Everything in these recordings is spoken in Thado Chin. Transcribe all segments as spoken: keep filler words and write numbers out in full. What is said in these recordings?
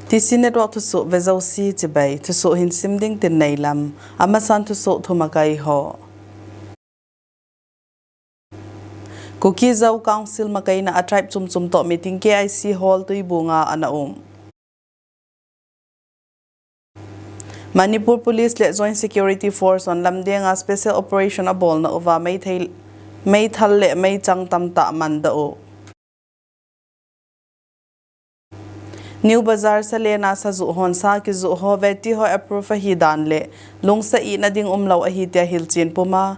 T C Network thusoh vejouse chibai, thusoh hin sim ding tin neilam, amasan thusoh thumakai ho. Kuki Zo Council makaina a tribe chomchom toh meeting K I C Hall Tuibung a ana um. Manipur Police le Joint Security Force hon Lumding a special operation abolna uva meithal le meichang tamtah amandoh u. New Bazar salen a sajuh hon sa kijuh ho veti ho approve ahi dan le lungsa ina ding umlou ahi tia hilchen puma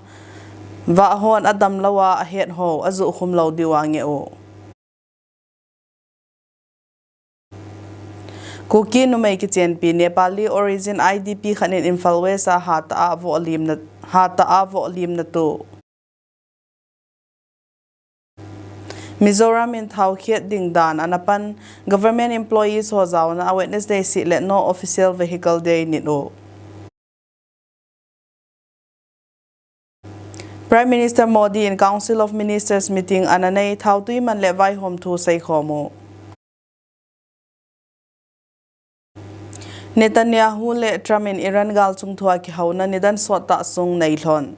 vah hon adamlou a ahet ho ajuh khumlou diu angeh u. Kuki numei kichenpi Nepali origin I D P khat in Imphal West a hatah a vohlimna, hatah a vohlimna toh. Mizoram in thaokhet ding dan ana pan, government employees ho jaona a Wednesday sih le no official vehicle day nit u. Prime Minister Modi in Council of Ministers meeting ana nei, thaotui man le vaihom thu seikhom u. Netanyahu le Trump in Iran galchung thua kihouna nidan sottah sung neilhon.